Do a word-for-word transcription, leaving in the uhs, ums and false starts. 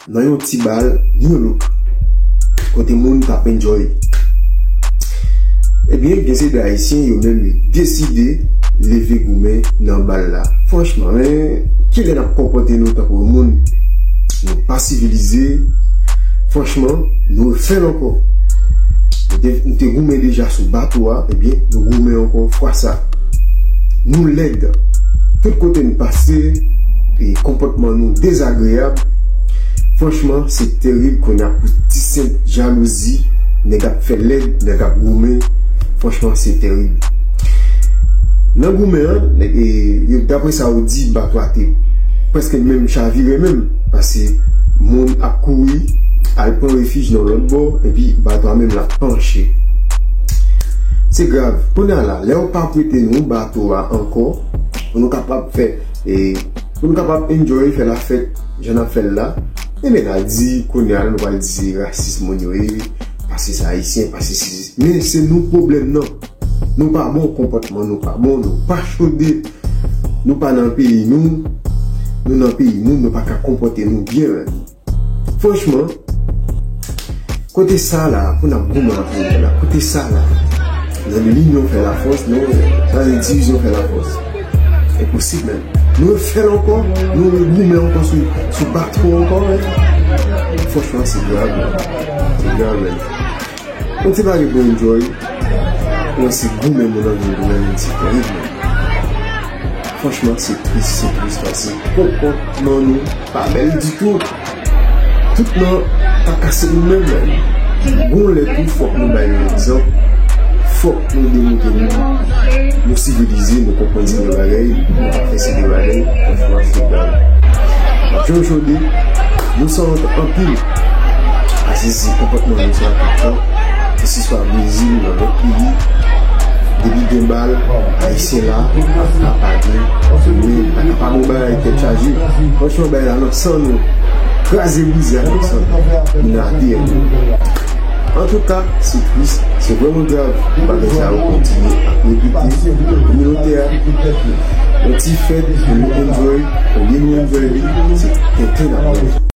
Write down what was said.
nan yon ti bal New Look, kote moun t ap enjoy. Ebyen, gen se de Ayisyen, yo menm, yo deside leve goumen nan bal la. Franchman, men, kilè n ap konpòte nou tankou moun? Nou pa sivilize. Franchman, nou refè l ankò. Nou te, nou te goumen deja sou bato a, ebyen, nou goumen ankò fwa sa. Nou lèd. Tout kote n pase, e konpòtman nou dezagreyab. Franchman, se terib kounye a pou ti senp jalouzi, nèg ap fè lèd, nèg ap goumen. Franchman, se terib. Nan goumen an, e, e, daprè sa yo di, bato a te prèske menm chavire menm, paske moun ap kouri al pran refij nan lòt bò, epi bato a menm l ap panche. Se grav. Kounye a la, lè yo pa prete nou bato a ankò, pou nou kapab fè, e, pou nou kapab enjoy, fè lafèt, jan n ap fè l la, ebyen, n a di, kounye a la, nou pral di se rasis moun yo ye, paske se Ayisyen, paske se, men se nou pwoblèm nan. Nou pa bon, konpòtman nou pa bon, nou pa chode, nou pa nan peyi nou, nou nan peyi nou, nou pa ka konpòte nou byen menm. Franchman, kote sa la, pou n ap goumen antre la, kote sa la, nan linyon fè lafòs, non, nan divizyon fè lafòs. Enposib menm. Nou refè l ankò, nou regoumen ankò sou, sou bato ankò, men. Franchman, se grav, men. Se grav, men. Yon ti bagay pou enjoy. Nan se goumen moun nan vin goumen, men se terib, men. Franchman, se tris, se tris, paske konpòtman nou pa bèl ditou. Tout nan pa kase nou menm, men. Gon lè tou, fòk nou bay yon egzanp. Fòk nou demontre nou, nou sivilize, nou konprann seri de bagay, nou pa fè seri de bagay, franchman, se grav. Jan jodi, nou sanwont anpil. Paske se konpòtman nou sa tout tan. Keseswa Brezil, nan lòt peyi, depi gen bal, Ayisyen la, pa ka pa gen, men pa ka pa bon bagay, tèt chaje. Franchman, bagay la nan san nou. Kraze brize a nan san nou. N a di. Antouka, se tris, se vrèman grav. Bagay sa yo kontinye ap repete nan kominote a. Yon ti fèt pou nou enjoy, olye nou enjoy li, se tenten n ap manje.